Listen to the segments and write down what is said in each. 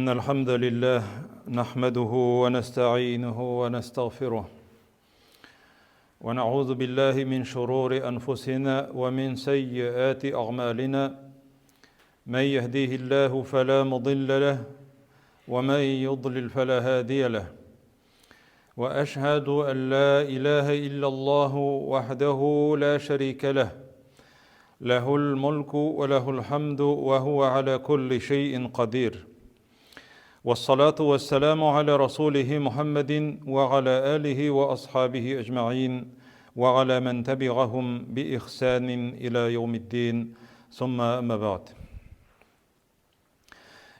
إن الحمد لله نحمده ونستعينه ونستغفره ونعوذ بالله من شرور أنفسنا ومن سيئات أعمالنا من يهديه الله فلا مضل له ومن يضلل فلا هادي له وأشهد أن لا إله إلا الله وحده لا شريك له له الملك وله الحمد وهو على كل شيء قدير والصلاة والسلام على رسوله محمد وعلى آله وأصحابه أجمعين وعلى من تبعهم بإحسان إلى يوم الدين ثم أما بعد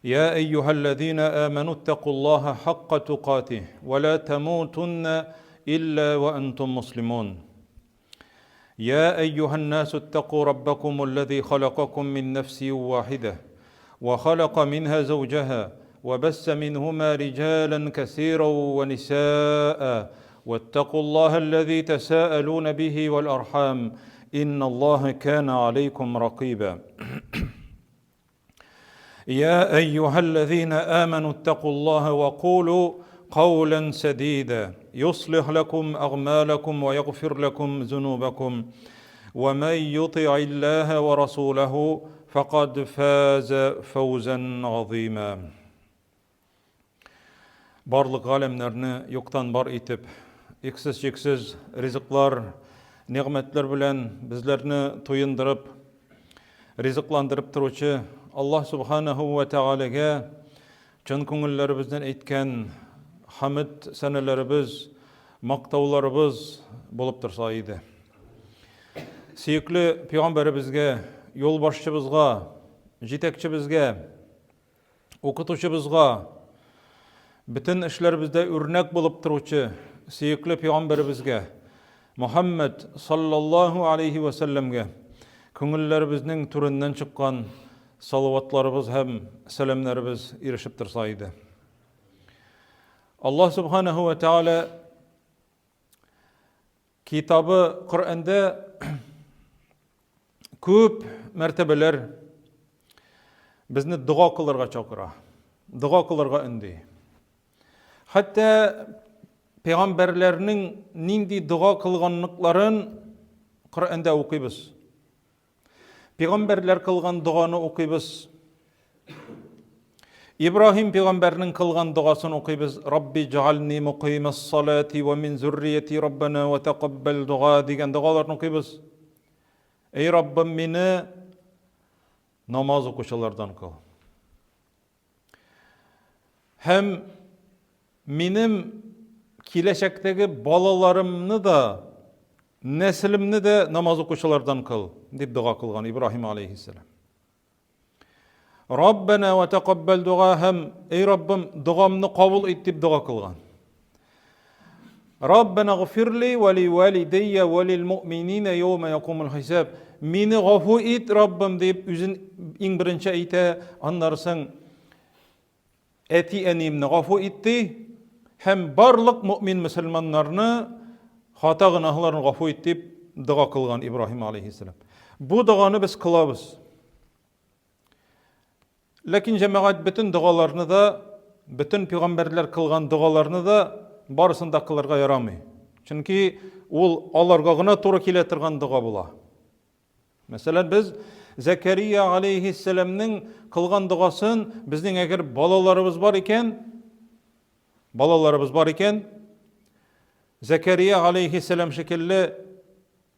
يا أيها الذين آمنوا اتقوا الله حق تقاته ولا تموتن إلا وأنتم مسلمون يا أيها الناس اتقوا ربكم الذي خلقكم من نفس واحدة وخلق منها زوجها وبس منهما رجالا كثيرا ونساء واتقوا الله الذي تساءلون به والأرحام إن الله كان عليكم رقيبا يا أيها الذين آمنوا اتقوا الله وقولوا قولا سديدا يصلح لكم أغمالكم ويغفر لكم ذنوبكم ومن يطع الله ورسوله فقد فاز فوزا عظيما Барлык галәмнәрне юктан бар итеп, иксез-чиксез ризыклар, нигъмәтләр белән безләрне туендырып, ризыкландырып торучы Аллаһ Субханаһу ва Тәгаләгә чын күңелләребездән әйткән хамд сәнәләребез, мактауларыбыз булып торса иде. Сөекле пәйгамбәребезгә, юлбашчыбызга, җитәкчебезгә, Укытучыбызга, бөтен эшләребездә үрнәк булып торучы сөекле пәйгамбәребезгә, Мөхәммәд саллаллаһу алейхи вә сәлләмгә күңелләребезнең түреннән чыккан салаватларыбыз һәм сәламнәребез ирешеп торса иде. Аллаһ субханаһу ва тааля Китабы Коръәндә күп мәртәбәләр безне дога кылырга чакыра, дога кылырга өнди. Хәтта пәйгамбәрләрнең нинди дога кылганлыкларын Коръәндә укыйбыз. Пәйгамбәрләр кылган доганы укыйбыз. Ибраһим пәйгамбәрнең кылган догасын укыйбыз. Рабби җаальни мукыймас салати ва мин зуррияти раббана ва тақаббал дуа дигән догаларны укыйбыз. Эй Раббым, мине намаз укучылардан кыл. Һәм минем киләчәктәге балаларымны да, нәселемне дә намаз укучылардан кыл, дип дога кылган Ибраһим алейхиссалам. Раббана ва тақаббал дуа һәм эй Раббым, догамны кабул ит дип дога кылган. Раббана гфирли ва ли валидайя ва лил муъминина яума якумул хисаб. Мине гафу ит, Раббым, дип үзен иң беренче әйтә, аннары соң әти-әниемне гафу ит ди һәм барлык мөмин мөселманнарны хата гөнаһларын гафу ит дип дога кылган Ибраһим алейхиссалам. Бу доганы без кылабыз. Ләкин җәмәгать бөтен догаларны да, бөтен пәйгамбәрләр кылган догаларны да барысын да кылырга ярамый. Чөнки ул аларга гына туры килә торган дога була. Мәсәлән, без Зәкәрия алейхиссәламнең кылган догасын безнең әгәр балаларыбыз бар икән, балаларыбыз бар икән, Зәкәрия алейхиссәлам шикелле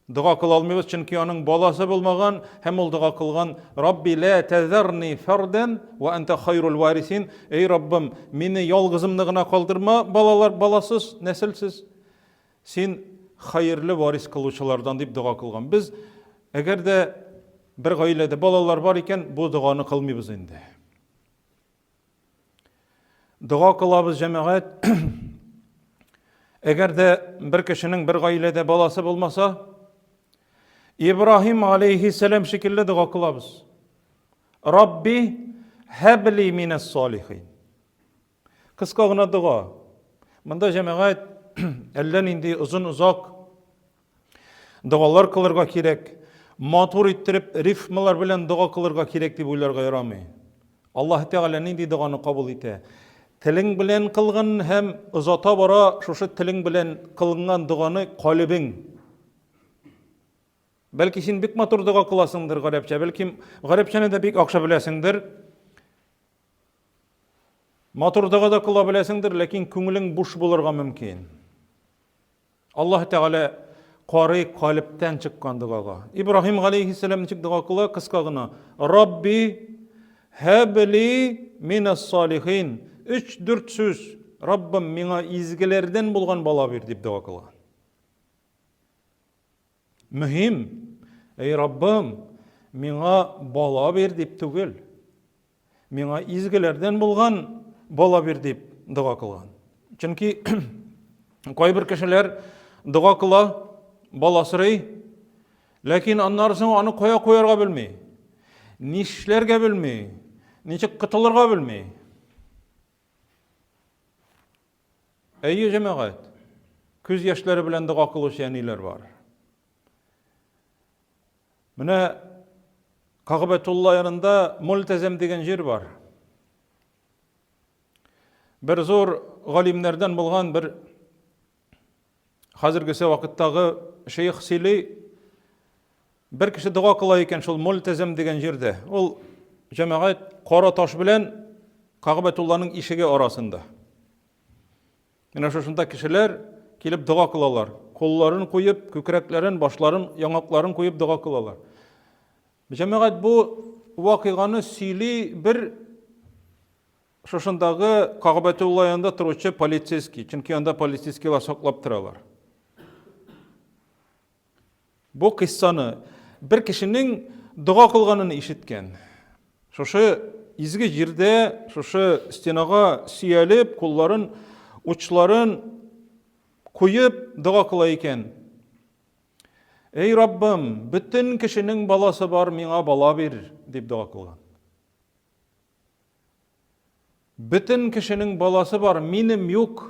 Дога кыла алмыйбыз, чөнки аның баласы булмаган һәм ул дога кылган, Рабби ла тазарни фардан ва анта хайрул варисин. Эй Раббым, мине ялгызымны гына калдырма, балалар баласыз, нәселсез. Син хәерле варис кылучылардан дип дога кылган. Без әгәр дә бер гаиләдә балалар бар икән, бу доганы кылмыйбыз инде. Дога кылабыз, җәмәгать. Әгәр дә бер кешенең бер гаиләдә баласы булмаса, Ибраһим алейхиссәлам шикелле дога кылабыз. Рабби хәбли минәс салихин. Кыска гына дога. Монда җәмәгать әллә нинди озын-озак Догалар кылырга кирәк. Матур иттереп рифмалар белән дога кылырга кирәк дип уйларга ярамый. Аллаһ Тәгалә нинди доганы кабул итә? Телең белән кылган һәм озата бара шушы телең белән кылынган доганы калебең. Бәлки син бик матур дога кыласыңдыр гарәпчә, бәлки гарәпчәне дә бик яхшы беләсеңдер. Матур дога да кыла беләсеңдер, ләкин күңелең буш булырга мөмкин. Аллаһ Тәгалә карый калептән чыккан догага. Ибраһим галәйһиссәлам ничек дога кыла? Кыска гына. Рабби һәбли минас салихин. Өч-дүрт сүз. Раббым, миңа изгеләрдән булган бала бир дип дога кыла. Мөһим, әй Раббым, миңа бала бир дип түгел. Миңа изгеләрдән булган бала бир дип дога кылган. Чөнки кайбер кешеләр дога кыла, бала сорый, ләкин аннары соң аны кая куярга белми, нишләргә белми, ничек котылырга белми. Әйе, җәмәгать, күз яшьләре белән дога кылучы әниләр бар. Менә Кагъбәтулла янында Мультәзәм дигән җир бар. Бер зур галимнәрдән булган бер хәзергесе вакыттагы шейх сөйли, бер кеше дога кыла икән шул Мультәзәм дигән җирдә. Ул җәмәгать кара таш белән Кагъбәтулланың ишеге арасында. Менә шушында кешеләр килеп дога кылалар. Кулларын куеп, күкрәкләрен, башларын, яңакларын куеп дога кылалар. Җәмәгать бу вакыйганы сөйли бер шушындагы Кагъбәтулла янында торучы полицейский, чөнки анда полицейскийлар саклап торалар. Бу кыйссаны бер кешенең дога кылганын ишеткән. Шушы изге җирдә, шушы стенага сөялеп, кулларын, учларын куеп дога кыла икән. Эй Раббым, бөтен кешенең баласы бар, миңа бала бир, дип дога кылган. Бөтен кешенең баласы бар, минем юк.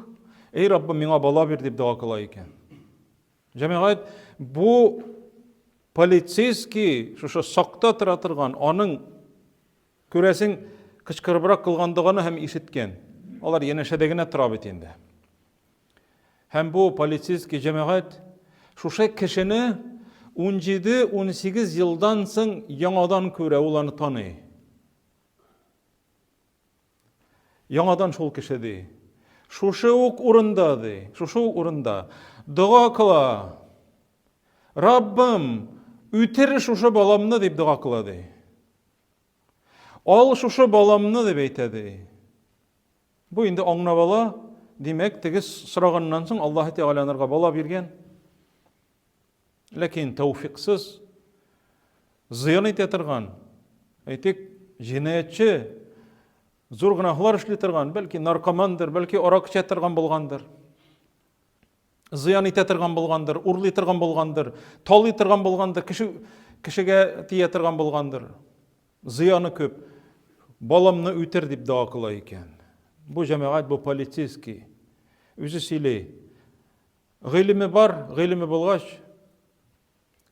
Эй Раббым, миңа бала бир, дип дога кыла икән. Җәмәгать, бу полицейский, шушы сакта тора торган, аның күрәсең, кычкырыбрак кылган доганы һәм ишеткән. Алар янәшәдә генә тора бит инде. Һәм бу полицейский җәмәгать шушы кешене 17-18 елдан соң яңадан күрә, ул аны таный. Яңадан шул кеше ди. Шушы ук урында ди, шушы ук урында дога кыла. Раббым, үтер шушы баламны дип дога кыла ди. Ал шушы баламны дип әйтә ди. Бу инде аңлап ала, димәк, теге сораганнан соң Аллаһ Тәгалә анарга бала биргән. Ләкин тәүфиксыз зыян итә торган, әйтик, җинаятьче, зур гөнаһлар эшли торган, бәлки наркомандыр, бәлки арак эчә торган булгандыр, зыян итә торган булгандыр, урлый торган булгандыр, талый торган булгандыр, кеше кешегә тия торган булгандыр. Зыяны күп. Баламны үтер дип дога кыла икән. Бу җәмәгать, бу полицейский. Үзе сөйли. Гыйлеме бар, гыйлеме булгач,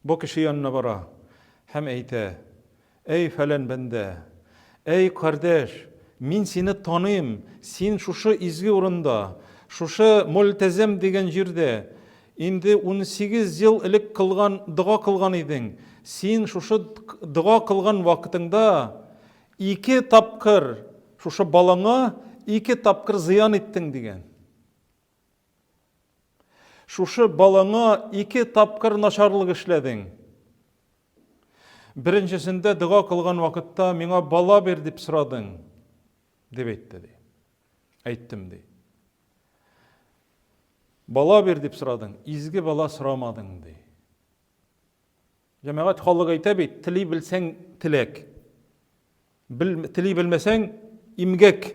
бу кеше янына бара һәм әйтә, Әй, фәлән бәндә, әй, кардәш, мин сине таныйм, син шушы изге урында, шушы Мөлтәзәм дигән җирдә инде 18 ел элек кылган, дога кылган идең. Син шушы дога кылган вакытыңда ике тапкыр шушы балаңа ике тапкыр зыян иттең, дигән. Шушы балаңа ике тапкыр начарлык эшләдең. Беренчесендә дога кылган вакытта миңа бала бир дип сорадың, дип әйтте ди. Әйттем ди. Бала бир дип сорадың, изге бала сорамадың ди. Җәмәгать халык әйтә бит, тели белсәң теләк. Бел, тели белмәсәң имгәк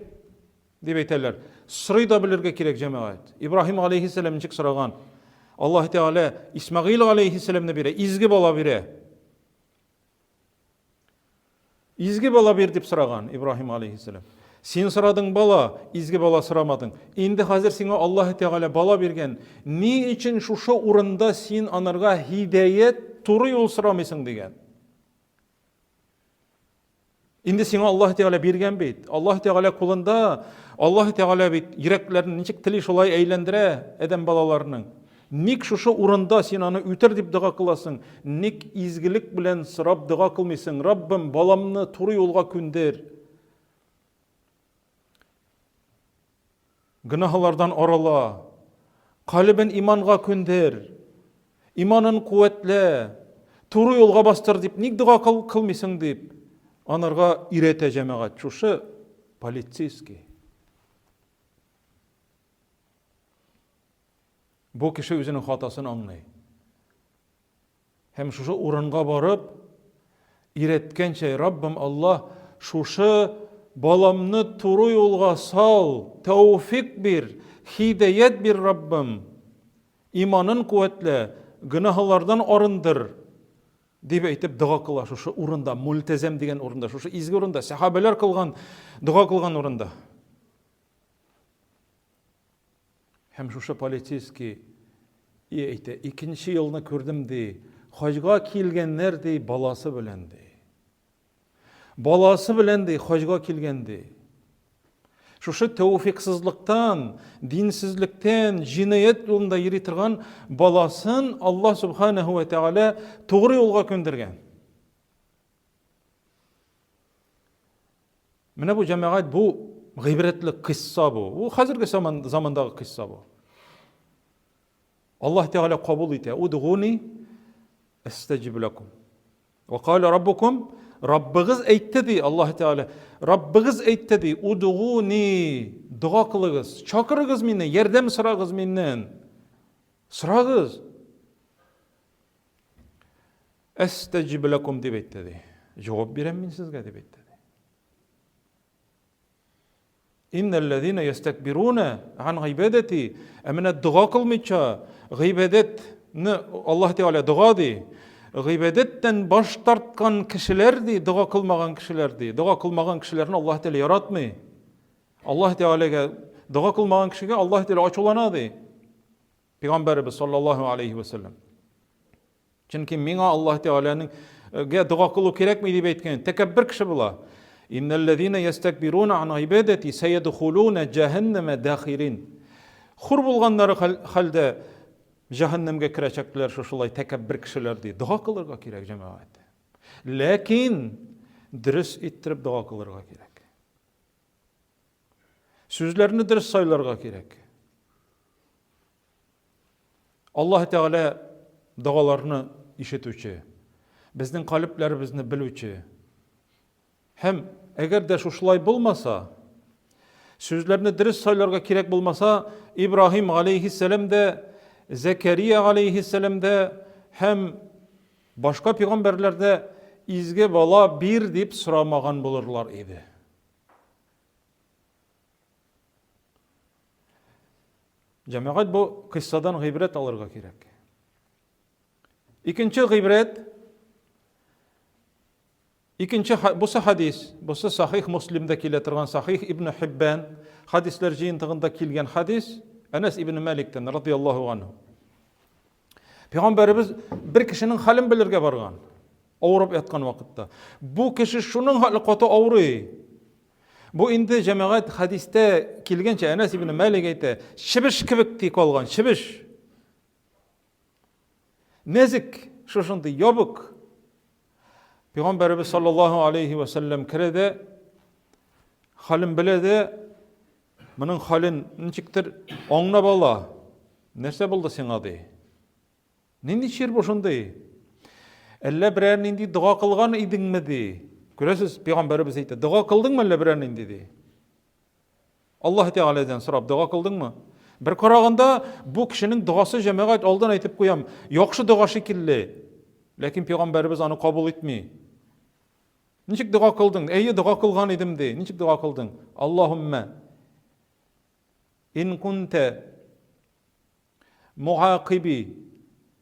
дип әйтәләр. Сорый да белергә кирәк җәмәгать. Ибраһим алейхиссәлам ничек сораган? Аллаһ Тәгалә Исмәгыйль алейхиссәламны бирә, изге бала бирә. Изге бала бир дип сораган Ибраһим алейхиссәлам. Син сорадың бала, изге бала сорамадың. Инде хәзер сиңа Аллаһ Тәгалә бала биргән. Ни өчен шушы урында син анарга һидәят, туры юл сорамыйсың дигән. Инде сиңа Аллаһ Тәгалә биргән бит. Аллаһ Тәгалә кулында, Аллаһ Тәгалә бит йөрәкләрне ничек тели шулай әйләндерә адәм балаларының. Ник шушы урында син аны үтер дип дога кыласың? Ник изгелек белән сорап дога кылмыйсың? Раббым, баламны туры юлга күндер. Гөнаһлардан арыла. Калебен иманга күндер. Иманын куәтлә. Туры юлга бастыр дип ник дога кылмыйсың дип анарга өйрәтә җәмәгать. Шушы полицейский. Бу кеше үзенең хатасын аңлый. Һәм шушы урынга барып, өйрәткәнчә, Раббым Аллаһ, шушы баламны туры юлга сал, тәүфик бир, хидаят бир, Раббым. Иманын куәтлә, гөнаһлардан арындыр, дип әйтеп дога кыла шушы урында, Мультәзәм дигән урында, шушы изге урында, сәхабәләр кылган, дога кылган урында. Һәм шушы полицейский и әйтә, икенче елны күрдем ди, хаҗга килгәннәр ди, баласы белән ди. Баласы белән ди, хаҗга килгән ди. Шушы тәүфиксызлыктан, динсезлектән, җинаять юлында йөри торган баласын Аллаһ субханаһу ва тәгалә тугры юлга күндергән. Менә бу җәмәгать бу гыйбрәтле кыйсса бу. Бу хәзерге заман, замандагы кыйсса бу. Аллаһ Тәгалә кабул итә. Удгуни астаҗиб лакум. Ва кала раббукум Раббыгыз әйтте ди Аллаһ Тәгалә. Раббыгыз әйтте ди, удгуни дога кылыгыз, чакырыгыз мине, ярдәм сорагыз миннән. Сорагыз. Әстәҗиб ләкум дип әйтте ди. Җавап бирәм мин сезгә дип әйтте ди. Иннәлләзина ястәкбируна ан гыйбадәти. Ә менә дога кылмыйча гыйбадәтне Аллаһ Тәгалә дога ди. Гыйбадәттән баш тарткан кешеләр ди, дога кылмаган кешеләр ди. Дога кылмаган кешеләрне Аллаһ Тәгалә яратмый. Аллаһ Тәгаләгә дога кылмаган кешегә Аллаһ Тәгалә ачулана ди. Пәйгамбәребез саллаллаһу алейхи ва саллям. Чөнки миңа Аллаһ Тәгаләнең гә дога кылу кирәкми дип әйткән тәкәббер кеше була. Иннәлләзина ястәкбируна ан гыйбадәти сәядхулуна җәһәннәмә дахирин. Хур булганнары хәлдә җәһәннәмгә керәчәкләр шушылай тәкәббер кешеләр ди. Дога кылырга кирәк, җәмәгать. Ләкин дөрес иттереп дога кылырга кирәк. Сүзләрне дөрес сайларга кирәк. Аллаһ Тәгалә догаларны ишетүче, безнең калебләребезне белүче. Һәм әгәр дә шушылай булмаса, сүзләрне дөрес сайларга кирәк булмаса, Ибраһим алейхиссәлам дә, Зәкәрия алейхиссәлам дә һәм башка пәйгамбәрләр дә изге бала бир дип сорамаган булырлар иде. Җәмәгать бу кыйссадан гыйбрәт алырга кирәк. Икенче гыйбрәт Икенче бусы хадис, бусы Сахих Муслимда килә торган Сахих Ибн Хиббан хадисләр җыентыгында килгән хадис Әнәс ибн Маликтән радияллаһу анһу. Пәйгамбәребез бер кешенең хәлен белергә барган. Авырып яткан вакытта. Бу кеше шуның хәле каты авырый. Бу инде җәмәгать хәдистә килгәнчә Әнәс ибн Мәлик әйтә, чебеш кебек ти калган, чебеш. Нәзек, шушындый ябык. Пәйгамбәребез саллаллаһу алейхи ва сәлләм керә дә, хәлен белә дә, моның хәлен ничектер аңлап ала. Нәрсә булды сиңа ди? Нинди чир бу шундый? Әллә берәр нинди дога кылган идеңме ди? Күрәсез, пәйгамбәребез әйтә, дога кылдыңмы әллә берәр нинди ди? Аллаһ Тәгаләдән сорап дога кылдыңмы? Бер караганда бу кешенең догасы җәмәгать алдан әйтеп куям, яхшы дога шикелле. Ләкин пәйгамбәребез аны кабул итми. Ничек дога кылдың? Әйе, дога кылган идем ди. Ничек дога кылдың? Аллаһумма ин кунта Муакыйби,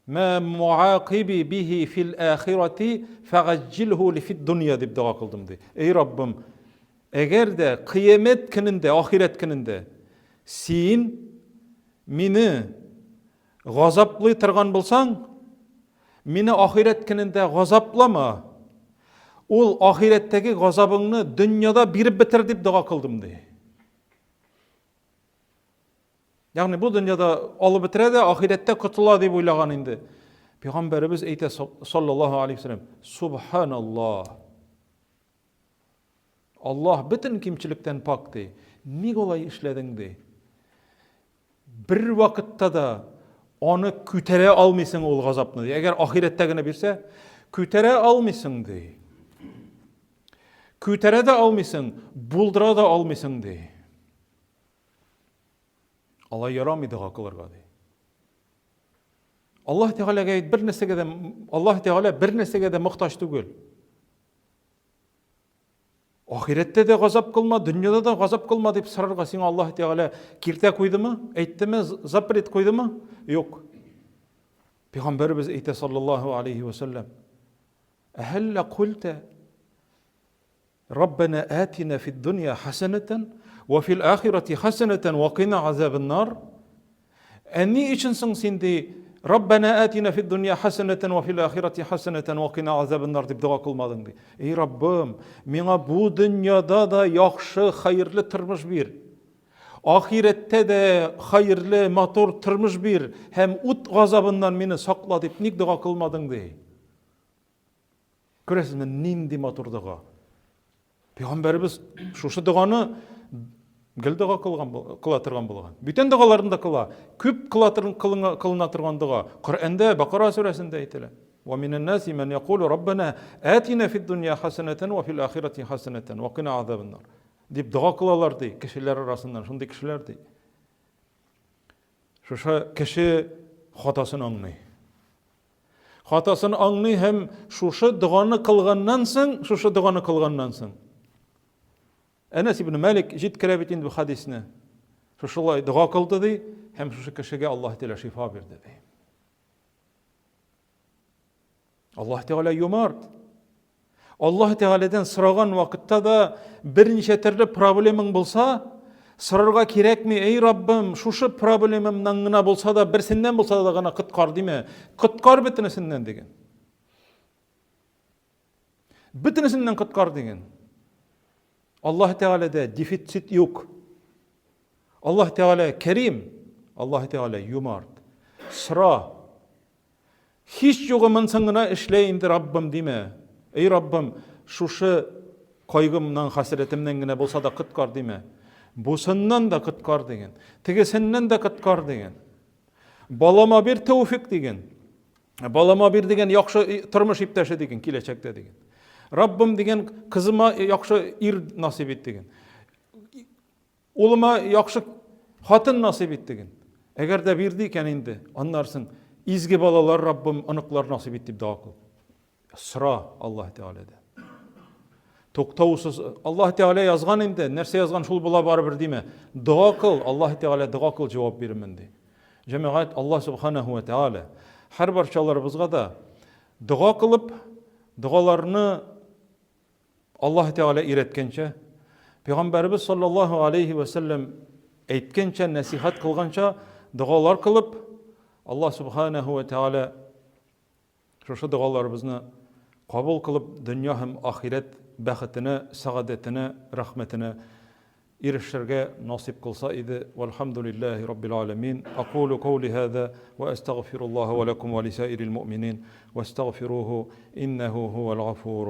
Мә муакыйби бихи фил ахирати фәгаҗҗилһу ли фид дөнья дип дога кылдым ди. Эй Раббым, әгәр дә кыямәт көнендә, ахирәт көнендә син мине газаплый торган булсаң, мине ахирәт көнендә газаплама. Ул ахирәттәге газабыңны дөньяда биреп бетер дип дога кылдым, ди. Ягъни бу дөньяда алып бетерә дә ахирәттә котыла дип уйлаган инде. Пәйгамбәребез әйтә саллаллаһу алейхи вәсәлләм, субханаллаһ. Аллаһ бөтен кимчелектән пак ди. Ник алай эшләдең ди. Бер вакытта да аны күтәрә алмыйсың ул газапны ди. Әгәр ахирәттә генә бирсә, күтәрә алмыйсың ди. Күтәрә дә алмыйсың, булдыра да алмыйсың ди. Алай ярамый дога кылырга ди. Аллаһ Тәгаләгә бер нәрсәгә дә Аллаһ Тәгалә бер нәрсәгә дә мохтаҗ түгел. Ахирәттә дә газап кылма, дөньяда да газап кылма дип сорарга сиңа Аллаһ Тәгалә киртә куйдымы? Әйттеме? Запрет куйдымы? Юк. Пәйгамбәребез әйтә саллаллаһу алейхи ва саллям. Әһәллә култа Раббана атина фид дөнья хәсәнәтән ва фил ахирати хәсәнәтән ва кина азабын нар. Ә ни өчен соң син ди Раббана атина фид дөнья хәсәнәтән ва фил ахирати хәсәнәтән ва кина азабын нар дип дога кылмадың ди. Эй Раббым, миңа бу дөньяда да яхшы, хәерле тормыш бир. Ахирәттә дә хәерле, матур тормыш бир һәм ут газабыннан мине сакла дип ник дога кылмадың ди. Күрәсезме, нинди матур дога. Пәйгамбәребез шушы доганы гел дога кылган кыла торган булган. Бүтән догаларын да кыла. Күп кыла торган кылына торган дога. Коръәндә Бакара сүрәсендә әйтелә. Ва минән наси ман якулу раббана атина фид дөнья хасанатан ва фил ахирати хасанатан ва кина азабан нар. Дип дога кылалар ди, кешеләр арасыннан шундый кешеләр ди. Шушы кеше хатасын аңлый. Хатасын аңлый һәм шушы доганы кылганнан соң, шушы доганы кылганнан соң. Әнәс ибн Малик җиткерә бит инде бу хадисне. Шушылай дога кылды ди һәм шушы кешегә Аллаһ Тәгалә шифа бирде ди. Аллаһ Тәгалә юмарт. Аллаһ Тәгаләдән сораган вакытта да берничә төрле проблемаң булса, сорарга кирәкми, эй Раббым, шушы проблемамнан гына булса да, берсеннән булса да гына коткар димә. Коткар бөтенесеннән диген. Бөтенесеннән коткар диген. Аллаһ Тәгаләдә дефицит юк. Аллаһ Тәгалә кәрим, Аллаһ Тәгалә юмарт. Сора. Һич югы монсын гына эшлә инде, Раббым, димә. Эй, Раббым, шушы кайгымнан, хәсрәтемнән генә булса да коткар, димә. Бусыннан да коткар, диген. Тегесеннән дә коткар, диген. Балама бир тәүфик, диген. Балама бир дигән яхшы тормыш иптәше диген киләчәктә диген. Раббым дигән кызыма яхшы ир насыйп ит диген. Улыма яхшы хатын насыйп ит диген. Әгәр дә бирде икән инде, аннан соң изге балалар Раббым, оныклар насыйп ит дип дога кыл. Сора Аллаһ Тәгаләдән. Туктаусыз Аллаһ Тәгалә язган инде, нәрсә язган шул була барыбер димә. Дога кыл, Аллаһ Тәгалә дога кыл җавап бирермен ди. Җәмәгать Аллаһ Субханаһу ва Тәгалә һәр барчаларыбызга да дога кылып, догаларны Аллаһ Тәгалә өйрәткәнчә, Пәйгамбәребез саллаллаһу алейхи вә сәлләм әйткәнчә, нәсихәт кылганча догалар кылып, Аллаһ Субханаһу вә Тәгалә шушы догаларыбызны кабул кылып, дөнья һәм ахирәт бәхетенә, сәгадәтенә, рәхмәтенә ирешергә насыйп кылса иде. Вальхамдулиллаһи раббил аламин. Акулу каули хаза ва астагфируллаһа ва лакум ва лисаирил муъминин вастагфируху иннаху хувал гафурур.